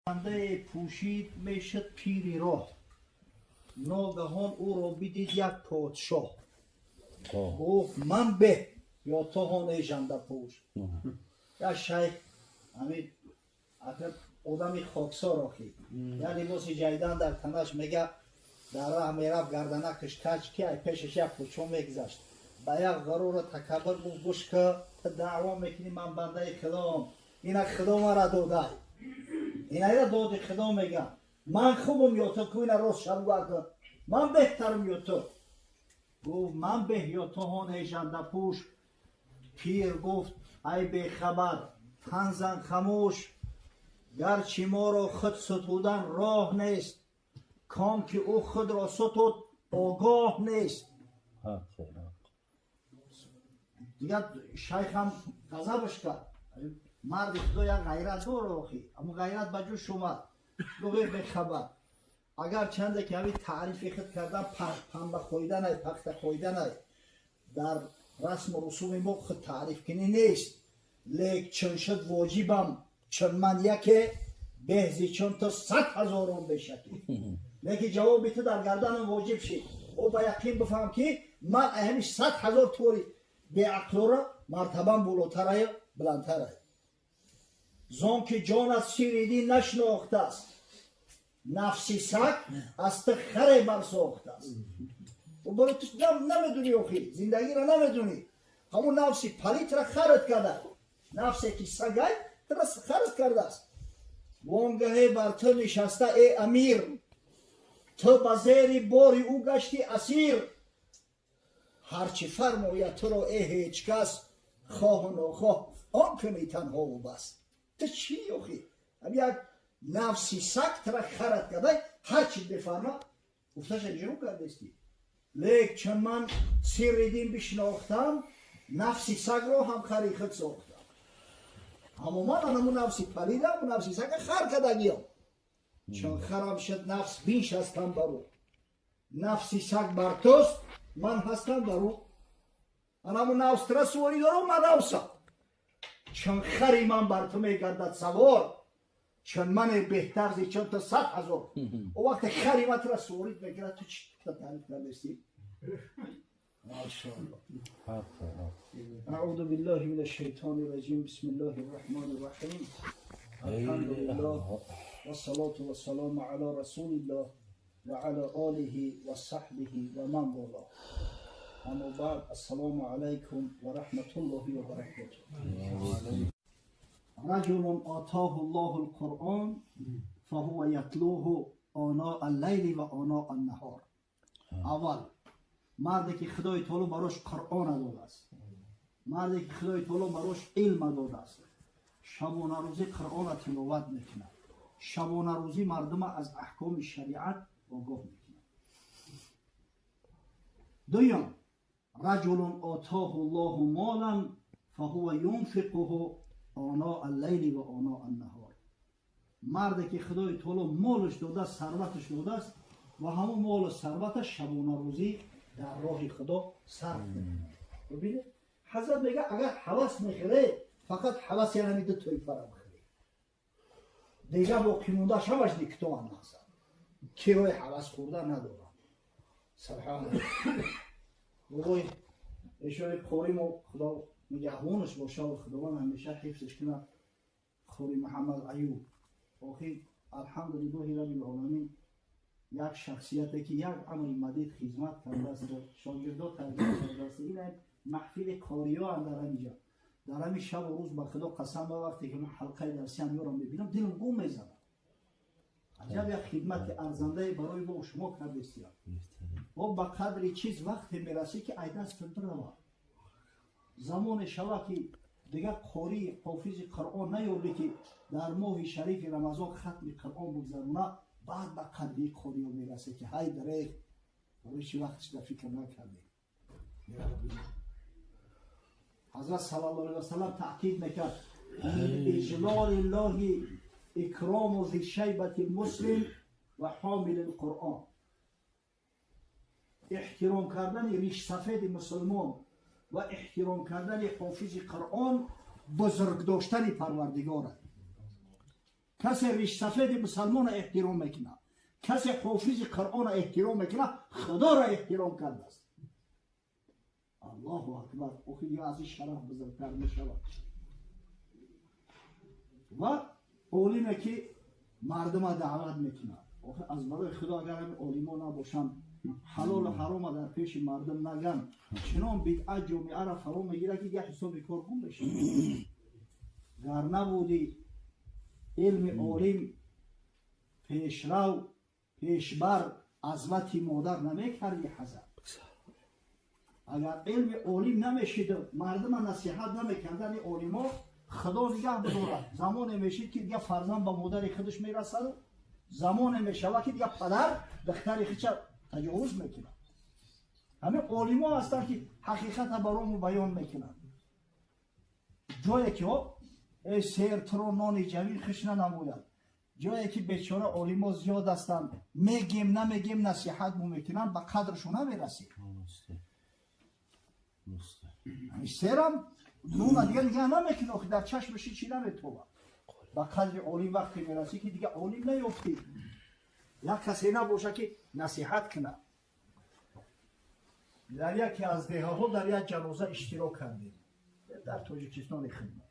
Жандае пӯшид мешуд пири роҳ, ногаҳон ӯро бидид як подшоҳ. Гуфт: «Ман беҳ ё ту ҳон, эй жандапӯш?» Як шайх, ҳамин одами хоксор, охи як либоси ҷайдан дар танаш, мега, дар раҳ мерафт, гарданакаш каҷ, ки ай пешаш як подшоҳ мегузашт. Ба як ғаруру такаббур гуфт: «Гӯш ка, ту даъво мекунӣ, ман бандаи худоам, ина Худо мара додай, инайра доди Худо мегам, ман хубам ё ту? Ку ина рост шабгӯ кун, ман беҳтарам ё ту?» Гуфт: «Ман беҳ ё ту ҳон, эй жандапӯш?» Пир гуфт: «Ай бехабар, тан зан хамӯш, гарчи моро худ сутудан роҳ нест, ком ки ӯ худро сутуд, огоҳ нест». Дигар шайхам ғазабаш кард. Марди Худо як ғайрат дор, охи аммо ғайрат ба ҷӯш омад. Гуфт: «Эй бехабар, агар чанде ки ҳамин таърифи худ кардан, панба хӯиданай, пахта хӯиданай, дар расму русуми мо худ таърифкунӣ нест, лек чун шуд воҷибам, чун ман яке беҳзи чун ту 100 ҳазорон бешаки, лекин ҷавоби ту дар гарданам воҷиб шид, ӯ ба яқин бифаҳм, ки ман ҳами 100 000 тори беақлора мартабам болотараю баландтарай. Зон ки ҷонат сири дин нашинохтааст, нафси саг аз ту харе барсохтааст». Барои ту намедунӣ, охи зиндагиро намедунӣ, ҳамун нафси палитра харат карда, нафсе ки сагай тура харат кардааст. Вонгаҳе бар ту нишаста, э амир, ту ба зери бори ӯ гашти асир. Ҳарчи фармояд туро, э ҳеҷ кас, хоҳу нохоҳ он кунӣ танҳову бас. Ту чӣ, охи? Ҳам як нафси саг тура харат кардай, ҳарчи бифарма, гуфташа иҷро кардасти. Лек чун ман сирри дин бишинохтам, нафси сагро ҳам хари худ сохтам. Аммо ман анаму нафси палида, аму нафси сага хар кардагиям. Чун харам шуд нафс, биншастам бар ӯ. Нафси саг бар туст, ман ҳастам бар ӯ. Анаму нафс тура суворӣ дорам, ман нафсам. Чун хари ман бар ту мегардад савор, чун мане беҳтар зи чун ту 100 000. О вақте хари ман тура суворид мекунад, ту чӣ таъриф кардасти? Машааллоҳ. أعوذ بالله من الشيطان الرجيم. بسم الله الرحمن الرحيم. الحمد لله والصلاة والسلام على رسول الله وعلى آله وصحبه ومن والاه. أما بعد، السلام عليكم ورحمة الله وبركاته. رجل آتاه الله القرآن فهو يتلوه آناء الليل وآناء النهار. اول марде ки Худои таоло барош Қуръона додааст, марде ки Худои таоло барош илма додааст, шабонарӯзӣ Қуръона тиловат мекунад, шабонарӯзӣ мардума аз аҳкоми шариат огоҳ мекунад. Дуюм: رجل آتاه الله مالا فهو ينفقه آناء الليل وآناء النهار. Марде ки Худои таоло молаш додааст, сарваташ додааст ва ҳамон молу сарваташ шабонарӯзӣ дар роҳи Худо сарф мекунад. Бибинед, ҳазрат мега: агар ҳавас мехӯре, фақат ҳавас янами ду тоифара бихӯре, дига боқимондааш ҳамаш никтоан. Мақсад кирои ҳавас хӯрда надорам. Субҳаналлоҳ. Бобои эшони қори мо, Худо нигаҳбонаш боша ва Худованд ҳамеша ҳифзаш кунад, Қори Муҳаммад Аюб. Охир, алҳамдулиллоҳи раббил оламин, як шахсияте ки як амри мадид хизмат кардааст, шогирдо тарбия кардааст. Ин маҳфили қориёам дар ҳамиҷа, дар ҳамин шабу рӯз. Ба Худо қасам, ба вақте ки ман ҳалқаи дарсиам ёро мебинам, дилам гум мезанад. Аҷаб як хидмати арзандае барои мо шумо кардестиям. Бо ба қадри чиз вақте мерасӣ, ки ай дастат бирава. Замоне шава, ки дигар қории ҳофизи Қуръон наёбӣ, ки дар моҳи шарифи Рамазон хатми Қуръон бигзарона. Баъд ба қадри қориё мерасад, ки ҳай дареғ, барои чӣ вақтиш дар фикр накардем? Ҳазрат саллаллоҳу алайҳи васаллам таъкид мекард: من إجلال الله إكرام ذي الشيبة المسلم وحامل القرآن. Эҳтиром кардани ришсафеди мусулмон ва эҳтиром кардани ҳофизи Қуръон бузург доштани Парвардигор аст. Касе ришсафеди мусалмона эҳтиром мекунад, касе ҳофизи Қуръона эҳтиром мекунад, Худоро эҳтиром кардааст. Аллоҳу акбар! Охи дига аз ин шараф бузургтар мешавад? Ва олиме ки мардума даъват мекунад. Охи аз барои Худо, агар ҳамин олимо набошанд, ҳалолу ҳарома дар пеши мардум наган, чунон бидъат ҷомеаро фаро мегирад, ки дига ҳисоби кор гум мешавад. Гар набуди илми олим, пешрав пешбар азмати модар намекарди ҳазар. Агар илми олим намешид, мардума насиҳат намекардани олимо, Худо нигаҳ бидорад, замоне мешид, ки дига фарзанд ба модари худаш мерасаду, замоне мешавад, ки дига падар духтари худша таҷовуз мекунад. Ҳамин олимо ҳастанд, ки ҳақиқата барому баён мекунанд. Ҷое ки э сер туро нони ҷавин хиш нанамояд, ҷое ки бечора олимо зиёд ҳастанд, мегем намегем, насиҳат мо мекунанд, ба қадршон намерасем. Серам нона дига нигаҳ намекунад, охи дар чашмаши чӣ наметобад. Ба қадри олим вақте мерасӣ, ки дига олим наёфтӣ, як касе набоша, ки насиҳат кунад. Дар яке аз деҳаҳо дар як ҷаноза иштирок кардем, дар Тоҷикистони хидмат.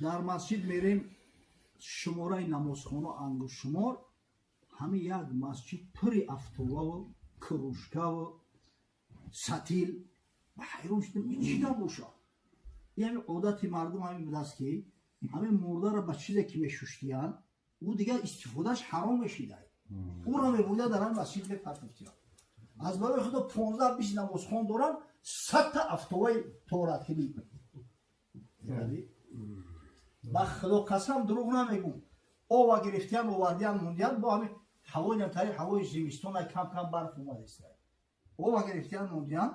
Дар масҷид мерем, шумораи намозхона ангушшумор. Ҳамин як масҷид пури афтоваву кружкаву сатил. Ба ҳайрон шудем, ин чӣ набошад? Ин ҳамин одати мардум ҳамин будааст, ки ҳамин мурдаро ба чизе ки мешуштиянд, ӯ дигар истифодааш ҳаром мешидай, ӯро мебурда дар ҳамин масҷид мепартофтиянд. Аз барои Худо, 15-20 намозхон дорам, 100-та афтоваи торатилӣ. Ба Худо қасам, дурӯғ намегӯм, ова гирифтиян, овардиян, мондиян. Бо ҳамин ҳавои тари ҳавои зимистона, кам кам барф омадеста, ова гирифтиян, мондиян.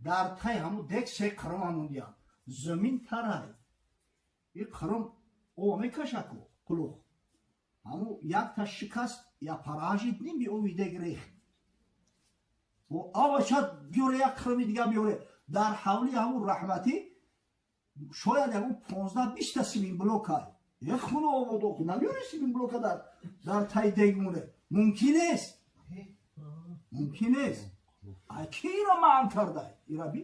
Дар тай ҳамун дек се қирома мондиян. Замин тарай, и қиром ова мекашаку қулуқ. Ҳамун якта шикаст, я паражид ними ови дег рехт. Ова шад биёре, як қироми дига биёре. Дар ҳавли ҳамун раҳматӣ шояд ягон 15-20-та симинблокай. Як хуна ободо намеёре, симинблока дар тай дег моне, мумкин нест, мумкин нест. Ай ки иро маън кардай? Ира би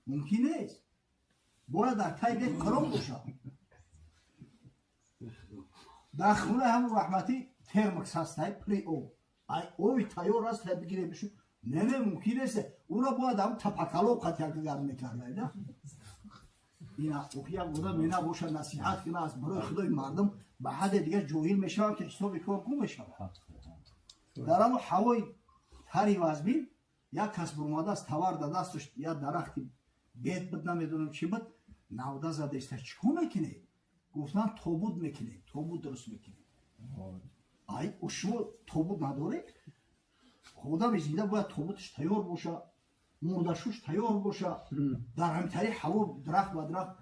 мумкин нест, бояд дар тай дег қиром бошад. Дар хунаи ҳамун раҳматӣ термос ҳастай, пури об. Ай оби тайёр аст, бигире бишу. Не, не, мумкин нест, уро бояд ҳамун тапакало қатяк гарм мекардай да. Ина як одам набошад, насиҳат кунад, аз барои Худои мардум ба ҳадде дигар ҷоҳил мешаванд, ки ҳисоби кор гум мешавад. Дар ҳамун ҳавои тари вазмин як кас буромадааст, тавар да дасташ, як дарахти бед буд, намедонам чӣ буд, навда задаиста. Чӣ кор мекунед? Гуфтан, тобут мекунем, тобут дуруст мекунем. Ай, шумо тобут надоред? Одами зинда бояд тобуташ тайёр боша, мурдашуш тайёр боша. Дар ҳамтари ҳаво дарахт ба дарахт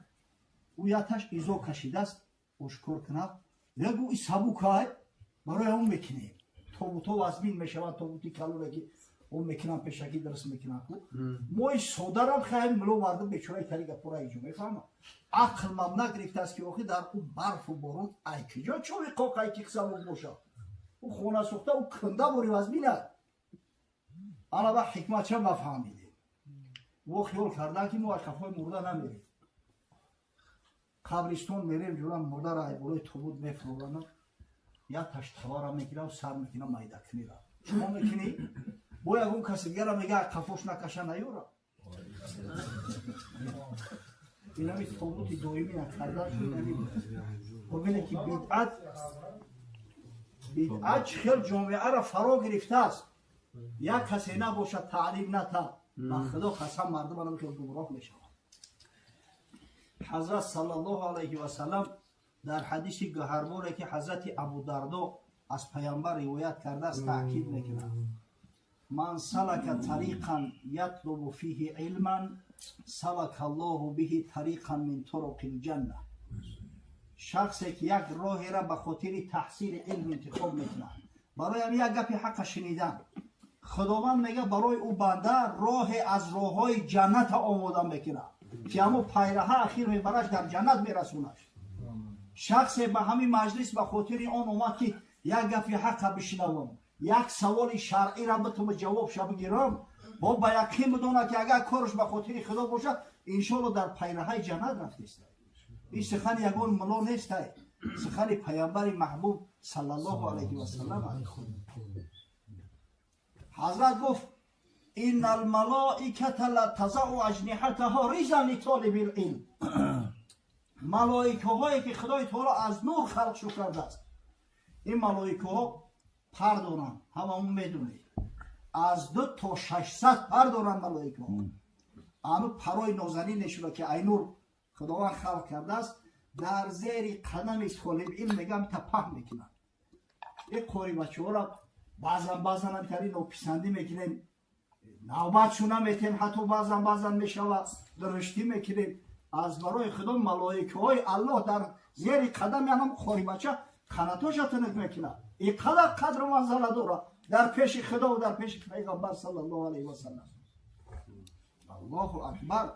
ӯ яташ изо кашидааст, ошкор кунад. Ягу и сабукай, барои ҳамон мекунем. Тобутҳо вазмин мешаванд, тобути калоне ки о мекунам, пешакӣ дуруст мекунам. Мои содарам хай муло мардум бечораи тари гапора иҷо мефаҳмад. Ақл мабна гирифтааст, ки охи дар ӯ барфу борон ай киҷо чови қоқай ки сабук бошад? Ӯ хона сӯхта, ӯ кунда бори вазминад. Ана ба ҳикмат ча нафаҳмидем. Во хиёл кардан, ки мо аз қафои мурда намерем, қабристон мерем, ҷурам мурдаро ай болои тобут мефурорана, як таш тавара мегирав, сар мекунам майдакунира. Шумо мекунӣ, бо ягон каси дигара мега, қафош накаша, наёра. Инами тобути доимӣ накардан. Бубине, ки бидъат чӣ хел ҷомеаро фаро гирифтааст. Як касе набошад, таълим ната, ба Худо қасам, мардум ана хел гумроҳ мешавад. Ҳазрат саллаллоҳу алайҳи васалам дар ҳадиси гаҳарборе, ки ҳазрати Абудардо аз паямбар ривоят кардааст, таъкид мекунад: «Ман салака тариқан ятлубу фиҳи илман, салака Аллоҳу биҳи тариқан мин туруқи лҷанна». Шахсе ки як роҳера ба хотири таҳсили илм интихоб мекунад, барои ҳам як гапи ҳаққа шунидан, Худованд мега, барои ӯ банда роҳе аз роҳҳои ҷанната омода мекунад, ки ҳамо пайраҳа ахир мебараш, дар ҷаннат мерасонаш. Шахсе ба ҳамин маҷлис ба хотири он омад, ки як гапи ҳаққа бишнавам, як саволи шаръиро битуму ҷавобша бигирам, бо ба яқин бидонад, ки агар корш ба хотири Худо бошад, иншоалло дар пайраҳаи ҷаннат рафтеста. Ин сухани ягон мулло нестай, сухани паямбари маҳбуб саллаллоҳу алайҳи васаллам. Ҳазрат гуфт: إن الملائكة لتضع أجنحتها رضا لطالب العلم. Малоикаҳое, ки Худои таоло аз нур халқ шу кардааст, ин малоикаҳо пар доранд. Ҳамамон медонед, аз 2 то 600 пар доранд малоикаҳо. Ами парои нозанин нешуда, ки ай нур Худованд халқ кардааст, дар зери қадами толиб илм мегам та паҳн мекунанд. Ин қори бачаҳоро баъзан баъзан ҳамтари нописандӣ мекунем, навбатшу наметем, ҳатто баъзан баъзан мешава дуруштӣ мекунем. Аз барои Худо, малоикаҳои Аллоҳ дар зери қадами ҳам қорибача қанатоша тунук мекунад. Ин қадар қадру манзала дорад дар пеши Худо дар пеши пайғамбар саллаллоҳу алайҳи васаллам. Аллоҳу акбар!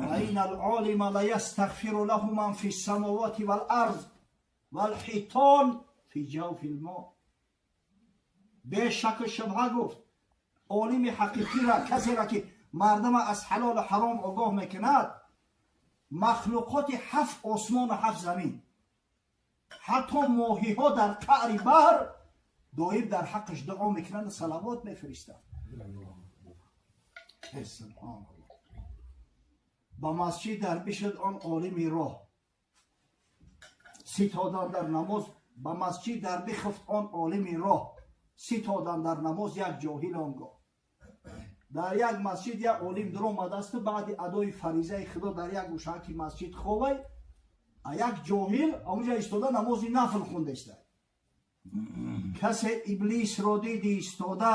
وإن العالم ليستغفر له من في السماوات والأرض والحيتان في جوف الماء. Бешаку шубҳа гуфт, олими ҳақиқира, касеро ки мардама аз ҳалолу ҳаром огоҳ мекунад, махлуқоти ҳафт осмону ҳафт замин, ҳатто моҳиҳо дар қаъри баҳр доим дар ҳаққаш дуо мекунанд, салавот мефиристанд. Субҳоналлоҳ! Ба масҷид дар бишуд он олими роҳ, ситодан дар намоз. Ба масҷид дар бихуфт он олими роҳ, ситодан дар намоз як ҷоҳил онгоҳ. Дар як масҷид як олим дуромадасту баъди адои фаризаи Худо дар як гӯшаки масҷид ховай, а як ҷоҳил онҷа истода намози нафл хундаиста. Касе иблисро диди истода,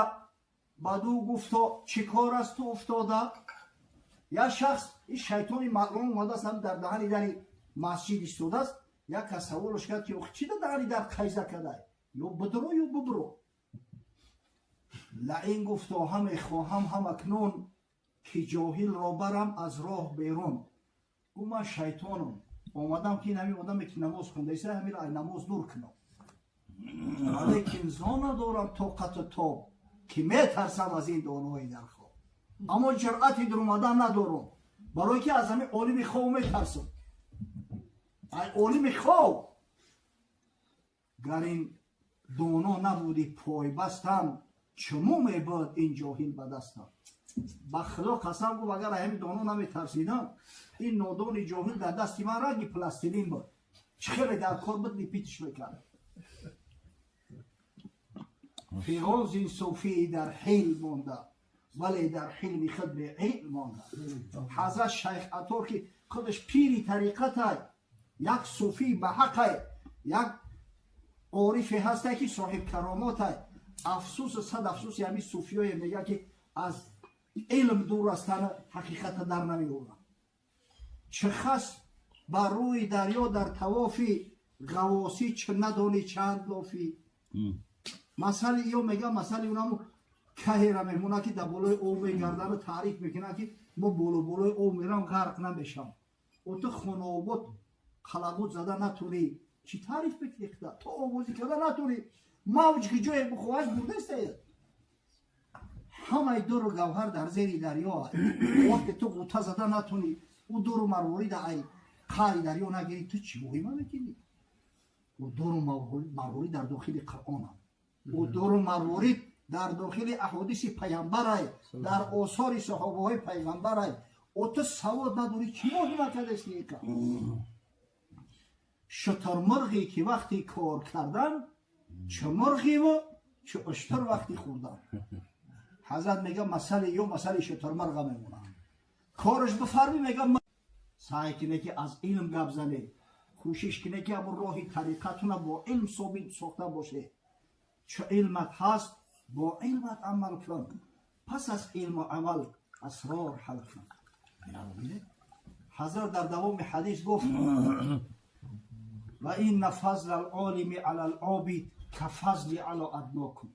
баъду гуфто: «Чӣ кор аст ту уфтода?» Як шахс, ин шайтони малъун, омадааст, дар даҳани дари масҷид истодааст. Як кас саволаш кард, ки чӣ да даҳани дар қайза кадай, ё бидро, ё бубро. Лаин гуфто: «Ҳаме хоҳам ҳам акнун, ки ҷоҳилро барам аз роҳ берун». Гу: «Ман шайтонам, омадам, ки ин ҳамин одаме, ки намоз хундаиста, ҳаминро ай намоз дур кунам, валекин зон надорам тоқату тоб, ки метарсам аз ин донои дар хоб, аммо ҷуръати дуромадан надорам, барое ки аз ҳамин олими хоб метарсам, ай олими хоб. Гар ин доно набуди пойбастам, чуму мебуд ин ҷоҳил ба дастам». Ба Худо қасам, гуфт, агар ҳамин доно наметарсидам, ин нодони ҷоҳил дар дасти ман ранги пластилин буд, чӣ хеле дар кор буд, лепить ш мекард. Фиғон зин суфии дар ҳил монда, вале дар ҳилми худ беилм монда. Ҳазрат Шайх Атор, ки худаш пири тариқатай, як суфии ба ҳақай, як орифе ҳастай, ки соҳиб каромотай. Афсусу сад афсуси ҳамин суфиёе мега, ки аз илм дур ҳастанд, ҳақиқата дар намеоранд. Чӣ хас бар рӯи дарё дар тавофи ғавосӣ, чӣ надонӣ чанд лофӣ. Масали ё мега, масали унаму каҳера мемонад, ки дар болои об мегардану таъриф мекунад, ки мо боло болои об мерам, ғарқ намешам. О, ту хонобод қалағут зада натунӣ, чӣ таъриф мекунӣ? То овозӣ карда натунӣ, мавҷ ки ҷое бихоҳад бурдастед. Ҳамаи дуру гавҳар дар зери дарё. Вақте ту ғута зада натунӣ, ӯ дуру марворида ай қаъри дарё нагирӣ, ту чӣ муҳима мекунӣ? Ӯ дуру марворид дар дохили Қуръонам, ӯ дуру марворид дар дохили аҳодиси паямбарай, дар осори саҳобаҳои пайғамбарай. О, ту савод надорӣ, чӣ муҳима кардасти? Шутурмурғе ки вақти кор кардан, чӣ мурғиву чӣ уштур вақти хӯрдан. Ҳазрат мега, масали ё масали шутурмурға мемонад. Кораш бифармӣ, мега, саъй кине, ки аз илм гап занед, кӯшиш кине, ки ҳамун роҳи тариқатуна бо илм собит сохта боше. Чу илмат ҳаст, бо илмат амал кун, пас аз илму амал асрор ҳал кун. Ҳазрат дар давоми ҳадис гуфт: وإن فضل العالم على العابد كفضلي على أدناكم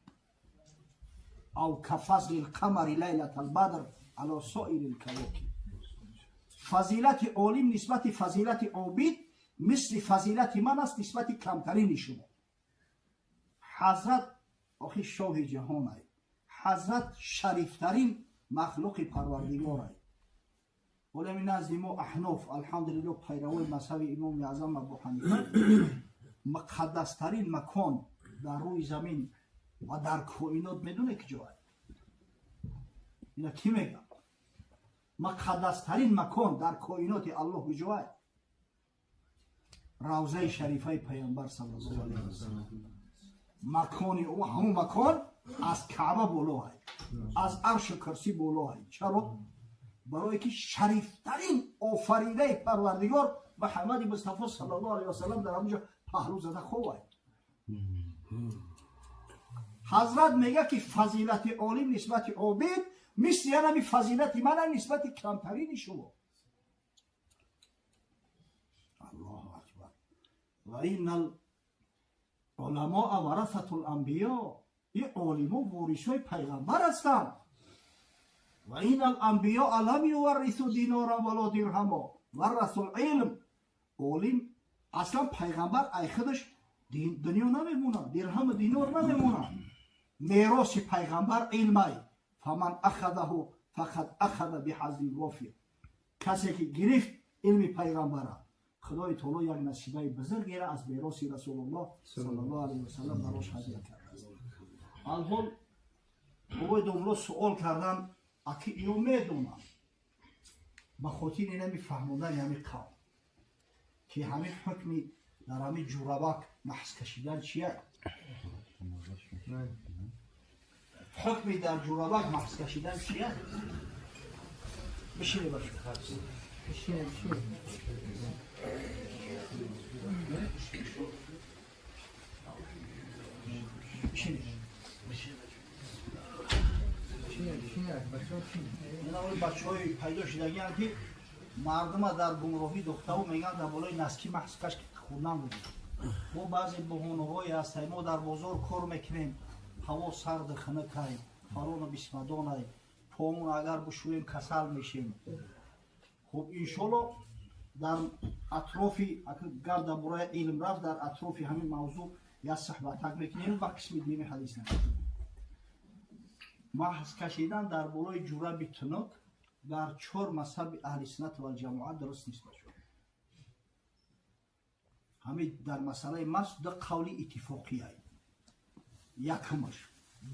أو كفضل القمر ليلة البدر على سائر الكواكب. Фазилати олим нисбати фазилати обид мисли фазилати ман аст нисбати камтарини шумо. Ҳазрат охи шоҳи ҷаҳонай, ҳазрат шарифтарин махлуқи парвардигорай. Олами назди мо аҳноф, алҳамдулиллоҳ, пайравои мазҳаби имоми аъзам Абу Ҳанифа, муқаддастарин макон дар рӯи замин ва дар коинот медоне ки ҷоай? Ина кӣ мегӯяд? Муқаддастарин макон дар коиноти Аллоҳ куҷоай? Равзаи шарифаи Пайғамбар саллаллоҳу алайҳи васаллам. Макони ӯ, ҳамун макон аз Каъба болоай, аз аршу курсӣ болоай. Чаро? Барое ки шарифтарин офаридаи Парвардигор Муҳаммади Мустафо саллаллоҳу алайҳи васаллам дар ҳамунҷо паҳлӯ зада хобай. Ҳазрат мегӯяд, ки фазилати олим нисбати обид мисли янами фазилати мана нисбати камтарини шумо. Аллоҳу акбар! Ва инна уламоа варасату ланбиё, ин олимо ворисҳои пайғамбар ҳастанд. Ва инна аланбиёа лам юваррису динора вало дирҳамо варрасу лилм. Олим аслан пайғамбар ай худаш дунё намемонад, дирҳаму динор намемонад. Мероси пайғамбар илмай. Фаман ахадаҳу фақад ахада биҳаззин вофир. Касе ки гирифт илми пайғамбара, Худои таоло як насибаи бузургеро аз мероси Расулуллоҳ саллаллоҳу алайҳи васаллам барош ҳадия кардааст. Алҳол бобои домло суол кардан, аки ино медонам, ба хотири инами фаҳмондани ҳами қавм, ки ҳамин ҳукми дар ҳамин ҷурабак маҳз кашидан чия? Ҳукми дар ҷурабак маҳз кашидан чия? Бишине, бачо. Бишине, бишине. Бишине. Бишине, бишине, бачо, бишине. Ина бачаҳои пайдо шудагианд, ки мардума дар гумроҳӣ духтаву мегӯянд, дар болои наски маҳз каш хӯрдан буд. Мо баъзе баҳонаҳое ҳастем, мо дар бозор кор мекунем, ҳаво сарду хунукай, фалону бисмадонай, помон агар бушӯем, касал мешем. Хуб, иншолло, дар атрофи гап дар бораи илм рафт, дар атрофи ҳамин мавзӯъ як суҳбатак мекунем ва қисми дуюми ҳадис. Маҳз кашидан дар болои ҷураби тунук дар чор мазҳаби аҳли суннат валҷамоат дуруст нест, бачо. Ҳамин дар масъалаи маҳз ду қавли иттифоқияй. Якумаш,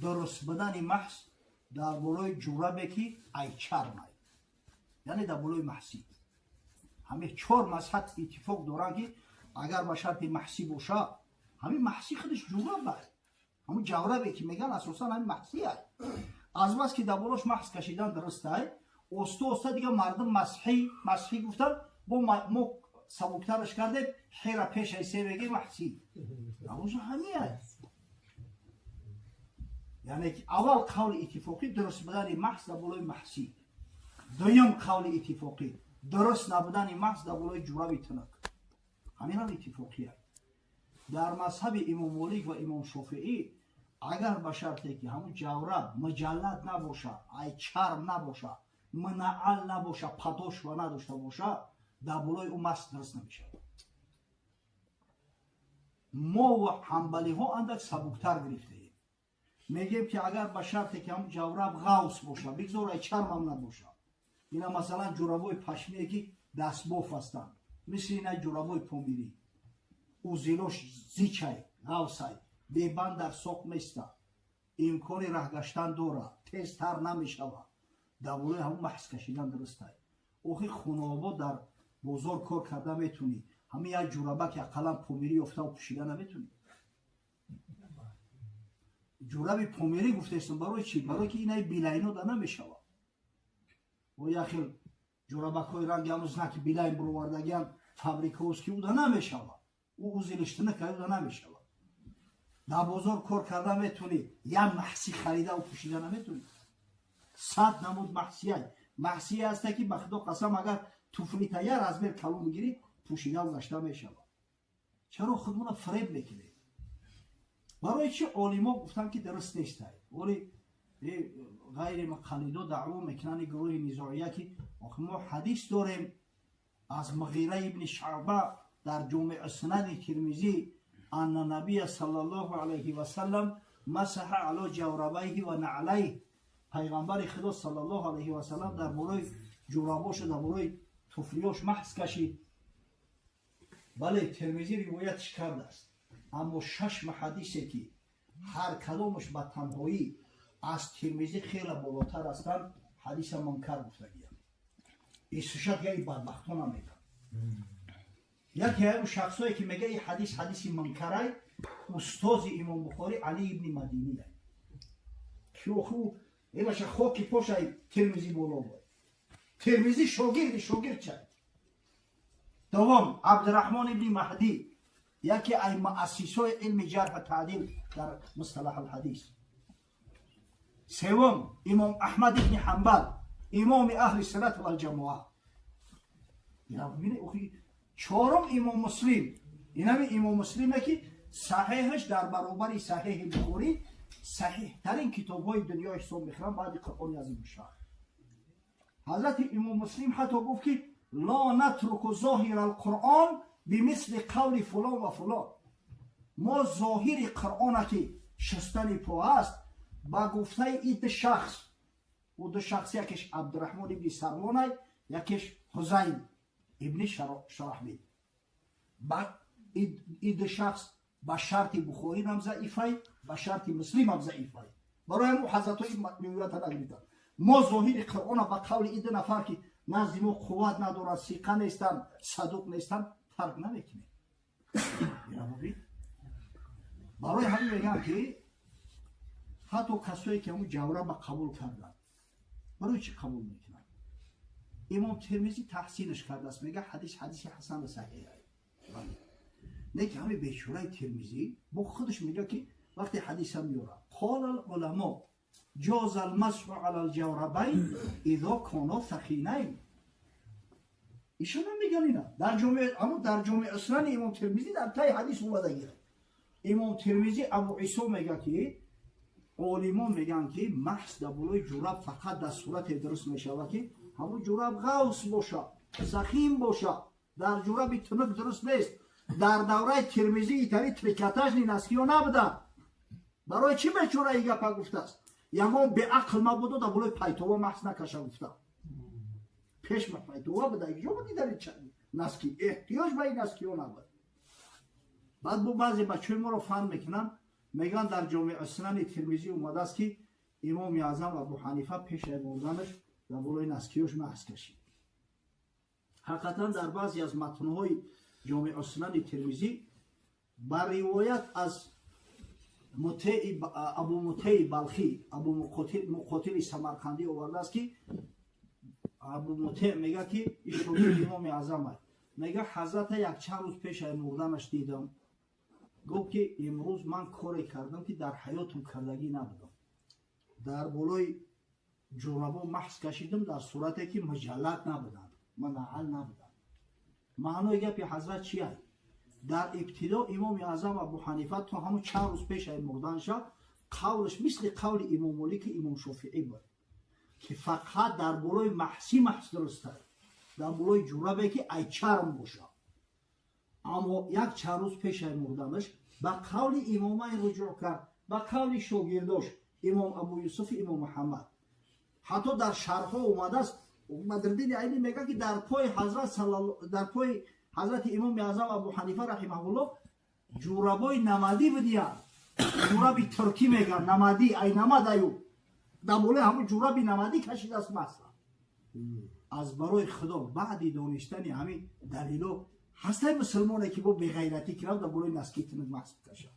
дуруст будани маҳз дар болои ҷурабе, ки айчармай, яъне дар болои маҳсӣ. Ҳамин чор мазҳаб иттифоқ доранд, ки агар ба шарти маҳсӣ боша, ҳамин маҳсӣ худаш ҷураб ай, ҳамун ҷаврабе, ки мегӯянд, асосан ҳамин маҳсӣ ай. Азбас ки дар болош маҳз кашидан дуруст ай, оста оста дига мардум масҳӣ масҳӣ гуфтан, бо мо сабуктараш кардем, хера пешаи се мегем маҳсӣ. Навоза ҳамин ай. Яъне ки аввал қавли иттифоқӣ, дуруст будани маҳз дар болои маҳсӣ. Дуюм қавли иттифоқӣ, дуруст набудани маҳз дар болои ҷураби тунук. Ҳаминам иттифоқӣ ай. Дар мазҳаби имом Молик ва имом Шофиӣ, агар ба шарте ки ҳамун ҷавраб муҷаллад набоша, ай чарм набоша, мунаал набоша, подошва надошта боша, дар болои ӯ масҳ дуруст намешавад. Мо ва ҳанбалиҳо андак сабуктар гирифтаем, мегӯем, ки агар ба шарте ки ҳамун ҷавраб ғавс боша, бигзор ай чармам набоша. Ина масалан ҷурабои пашмие, ки дастбоф ҳастанд, мисли ина ҷурабои помирӣ, узилош зичай, ғавсай, бебанд дар соқ места, имкони раҳгаштан дорад, тезтар намешавад, дар болои ҳамун маҳз кашидан дурустай. Охи хунобо дар бозор кор карда метунӣ, ҳамин як ҷурабак ақаллан помирӣ ёфтаву пӯшида наметунӣ? Ҷураби помирӣ гуфтаистам барои чӣ? Барое ки инаи билайно да намешавад. О як хел ҷурабакҳои ранги ҳамун знаки Билайн бировардагиан фабрикаост, ки уда намешавад, ӯ узилиштина уда намешавад. Дар бозор кор карда метунӣ, як маҳсӣ харидаву пӯшида наметунӣ? 100 намуд маҳсияй. Маҳсие ҳаста, ки ба Худо қасам, агар туфлита як размер калон бигирӣ, пӯшида гашта мешавад. Чаро худмона фиреб мекунем? Барои чӣ олимо гуфтанд, ки дуруст нестай? Оли ғайри муқаллидо даъво мекунанд, гурӯҳи низоия, ки охи мо ҳадис дорем аз Муғира ибни Шаъба. дар Ҷомеъ Сунани Тирмизӣ анна набия саллаллоҳу алайҳи васаллам масаҳа ало ҷаврабайҳи ва наълайҳ, пайғамбари Худо саллаллоҳу алайҳи васаллам дар болои ҷурабошу дар болои туфлиёш маҳз кашид. Бале, Термизӣ ривоятш кардааст, аммо шаш муҳаддисе ки ҳар кадомаш ба танҳоӣ аз Термизӣ хеле болотар ҳастанд, ҳадиса мункар гуфтагиям. Исушат яи бадбахтона мегӯяд. Яке аю шахсое ки мега и ҳадис ҳадиси мункарай, устози Имом Бухорӣ Али ибни Мадиния, ки оху эбаша хоки пошай Термизӣ боло буд. Термизӣ шогирди шогирдчай. Давом, Абдурраҳмон ибни Маҳдӣ, яке ай муассисои илми ҷарҳ таъдил дар мусталаҳ алҳадис. Севум, Имом Аҳмад ибни Ҳанбал, имоми аҳли суннат валҷамоа. Чорум, Имом Муслим. Инами Имом Муслиме ки саҳеҳаш дар баробари Саҳеҳи Бухорӣ саҳиҳтарин китобҳои дунё ҳисоб мехӯранд баъди Қуръони азимушшаън. Ҳазрати Имом Муслим ҳатто гуфт ки ла натруку зоҳира алқуръон бимисли қавли фулон ва фулон. Мо зоҳири Қуръона ки шустани по аст, ба гуфтаи и ду шахс, ӯ ду шахс якеш Абдураҳмон ибни Сарвонай, якеш Ҳузайн ибни Шарахбил, и ду шахс ба шарти Бухоринам заифай, ба шарти Муслимам заифай. Барои ҳамн ҳазратҳои ривоята нагирифтанд. Мо зоҳири Қуръона ба қавли и ду нафар ки назди мо қувват надоранд, сиқа нестанд, садуқ нестанд, тарк намекунем. Барои ҳамин мегӯям ки ҳатто касое ки ҳамун ҷавраба қабул карданд, барои чӣ қабул мекунанд? Имом Термизӣ таҳсинаш кардааст, мега ҳадис ҳадиси ҳасана саҳиҳ. Не ки ҳамин бечораи Термизӣ бо худаш мега ки вақте ҳадиса меёрад, қола алуламо ҷоза алмасҳу ала алҷаврабайн изо кано сахинайн. Ишон меган ина дар ҷомеъ, аммо дар Ҷомеъ Сунани Имом Термизӣ дар таи ҳадис омадагӣ. Имом Термизӣ Абу Исо мега ки олимон мегӯянд ки маҳз дар болои ҷураб фақат дар сурате дуруст мешавад ки ҳамун ҷураб ғавс боша, сахим боша. Дар ҷураби тунук дуруст нест. Дар давраи Термизӣ итари трикотажный носкиҳо набуданд. Барои чӣ бечора и гапа гуфтааст? Ягон беақл мабудо дар болои пайтова маҳз накаша гуфта. Пеш ба пайтова буда, ҷо буди дар носки, эҳтиёҷ ба ин носкиҳо набуд. Баъд бо баъзе бачаҳои моро фан мекунанд, мегӯянд дар Ҷомеъ Сунани Термизӣ омадааст ки Имоми Аъзам Абу Ҳанифа пеш аз мурданаш дар болои носкиёш маҳз кашид. Ҳақиқатан дар баъзе аз матнҳои Ҷомеъ Сунани Термизӣ ба ривоят аз Абу Мутеи Балхӣ, Абу Муқотили Самарқандӣ овардааст ки Абу Мутеъ мега ки ин шогирди Имоми Аъзам аст, мега ҳазрата якчанд рӯз пеш аз мурданаш дидам, гуфт ки имрӯз ман коре кардам ки дар ҳаётум кардагӣ набудам, дар болои ҷурабо маҳз кашидам дар сурате ки муҷаллад набуданд, мунаъал набуданд. Маънои гапи ҳазрат чи аст? Дар ибтидо Имоми Аъзам Абу Ҳанифа то ҳамун чанд рӯз пеш аз мурданша қавлаш мисли қавли Имом Молики, Имом Шофиӣ буд ки фақат дар болои маҳси маҳз дуруст аст дар болои ҷурабе ки ай чарм бошад. Аммо як чанд рӯз пеш аз мурданаш ба қавли имомай руҷӯъ кард, ба қавли шогирдош Имом Абу Юсуфи, Имом Муҳаммад. Ҳатто дар шарҳҳо омадааст, Бадриддини Айнӣ мегӯяд ки дар пои ҳазрат, дар пои ҳазрати Имоми Аъзам Абу Ҳанифа раҳимаҳуллоҳ ҷурабои намадӣ будиянд. Ҷураби туркӣ мегӯянд, намадӣ, ай намад аю. Дар болои ҳамун ҷураби намадӣ кашидааст масла. Аз барои Худо, баъди донистани ҳамин далило ҳастай мусулмоне ки бо беғайратӣ кирав дар болои носки тунук маҳз бикашад?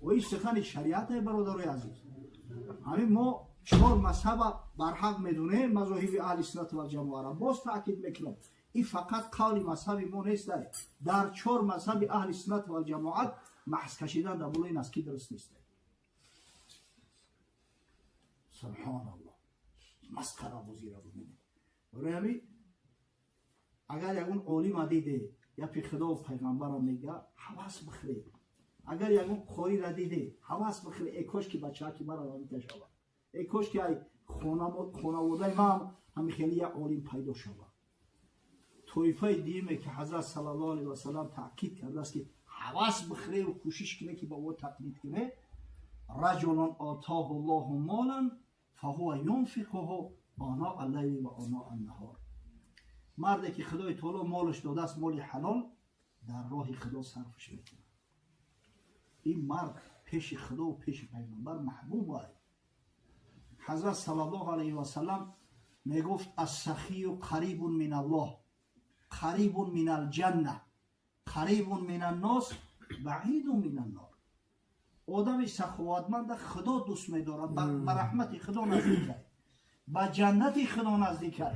Ва ин сухани шариате, бародарои азиз. Ҳамин мо чор мазҳаба барҳақ медонем, мазоҳиби аҳли суннат валҷамоара. Боз таъкид мекунам, ин фақат қавли мазҳаби мо нест. Дар чор мазҳаби аҳли суннат валҷамоат маҳз кашидан дар болои носки дуруст нест. Субҳоналлоҳ, масхарабозиро бибинед. Барои ҳамин агар ягон олима диде гапи Худо пайғамбарам мега, ҳавас бихӯред. Агар ягон қориро диде, ҳавас бихӯред: э кош ки бачаҳаки мара рамита шавад, э кош ки ай хонаводаи ман ҳами хеле як олим пайдо шавад. Тоифаи дуюме, ки Ҳазрат саллаллоҳу алайҳи васаллам таъкид кардааст, ки ҳавас бихӯреву кӯшиш кунед, ки ба ӯ тақлид кунед: رجل آتاه الله مالا فهو ينفقه آناء الليل و آناء النهار. Марде ки Худои Таоло молаш додааст, моли ҳалол, дар роҳи Худо сарфш мекунад. Ин мард пеши Худову пеши Пайғамбар маҳбуб ай. Ҳазрат саллаллоҳу алайҳи васаллам мегуфт: السخي قريب من الله، قريب من الجنة، قريب من الناس، بعيد من النار. Одами саховатманда Худо дӯст медорад, ба раҳмати Худо наздик ай, ба ҷаннати Худо наздик ай,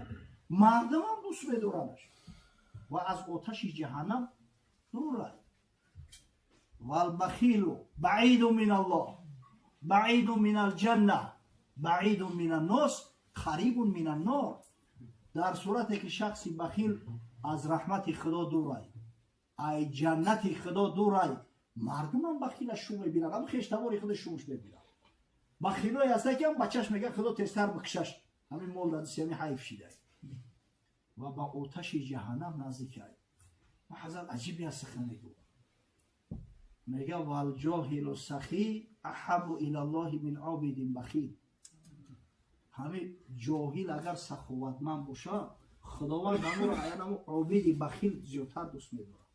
мардумам дӯст медорадаш ва аз оташи ҷаҳаннам дур ай. والبخيل بعيد من الله، بعيد من الجنة، بعيد من الناس، قريب من النار. Дар сурате ки шахси бахил аз раҳмати Худо дурай, ай ҷаннати Худо дурай, мардумам бахила шу мебинад, ам хештавори худо шумш мебинад. Бахилое ҳаста, ки ам бачаш мега: «Худо тезтар бикшаш, ҳамин мол дадиси, ҳамин ҳайф шидай», ва ба оташи ҷаҳаннам наздикай. Ва Ҳазрат аҷибе аст сухан мегӯ, мега: والجاهل السخي أحب إلى الله من عابد بخيل. Ҳамин ҷоҳил агар саховатманд бошад, Худованд ҳаморо аянамо обиди бахил зиёдтар дӯст медорад.